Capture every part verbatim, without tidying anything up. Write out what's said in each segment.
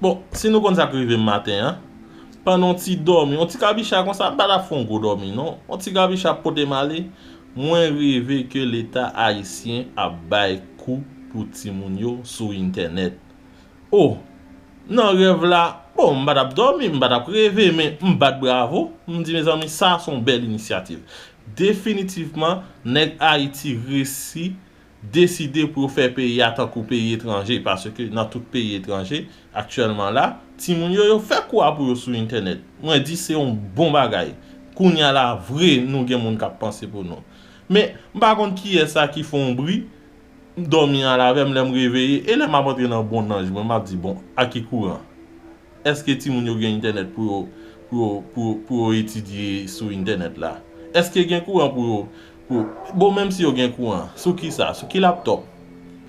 Bon, si nou konn sa k rive m maten an, pandan yon ti dòmi, yon ti kabicha konsa, m pa t ap fè yon gwo dòmi non, yon ti kabicha ap pote m ale, mwen reve ke Leta ayisyen ap bay kou pou timoun yo sou entènèt. O, nan rèv la, bon, m pa t ap dòmi, m pa t ap reve, men m bat bravo, m di, mezanmi, sa se yon bèl inisyativ. Definitivman, nèg Ayiti resi deside pou yo fè peyi a tankou peyi etranje, paske nan tout peyi etranje, aktyèlman la, timoun yo, yo fè kou a pou yo sou entènèt. Mwen di se yon bon bagay. Kounye a la, vre, nou gen moun k ap panse pou nou. Men, m pa konn kiyès sa ki fè yon bri, m dòmi al avè m, lè m reveye, e lè m ap antre nan bon nanj mwen, m ap di, bon, a ki kouran? Èske timoun yo gen entènèt pou yo, pou yo, pou, pou yo etidye sou entènèt la? Èske gen kouran pou yo, pou, bon, menm si yo gen kouran, sou ki sa? Sou ki laptop?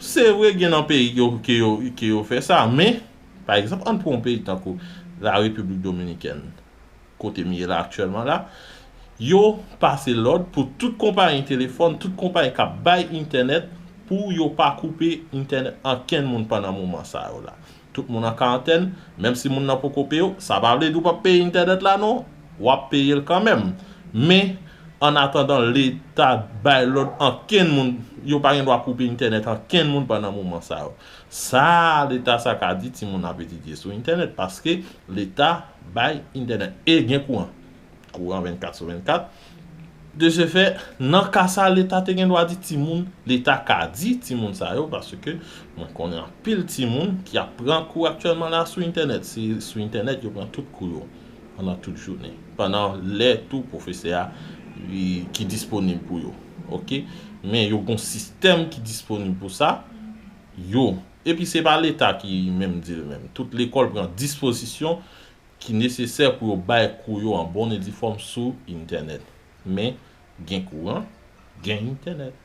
Se vre, gen nan peyi yo, ke yo, ke yo fè sa, men, pa egzanp, ann pran yon peyi tankou la Repiblik Dominikèn, kote m ye la aktyèlman la, yo pase lòd pou tout konpayi telefòn, tout konpayi k ap bay entènèt, pou yo pa koupe entènèt ankenn moun pandan moman sa yo la. Tout moun an karantèn, menm si moun nan poko peye w, sa pa vle di w p ap peye entènèt la non, w ap peye l kanmenm. Men, an atandan Leta bay lòd ankenn moun, yo pa gen dwa koupe entènèt ankenn moun pandan moman sa yo. Sa Leta sa ka di timoun ap etidye sou entènèt, paske Leta bay entènèt e gen kouran. Kouran vennkat sou vennkat. De ce fait, nan ka sa, Leta te gen dwa di timoun, Leta ka di timoun sa yo, paske mwen konnen anpil timoun ki ap pran kou aktyèlman la sou entènèt. Se sou entènèt yo pran tout kou yo pandan tout jounen. Pandan lè tou pwofesè a, li, ki disponib pou yo. Oke? Men yo gon sistèm ki disponib pou sa. Yo. Epi se pa Leta ki menm di l menm. Tout lekòl pran dispozisyon ki nesesè pou yo bay kou yo an bon e di fòm sou entènèt. Men, gen kouran, gen entènèt.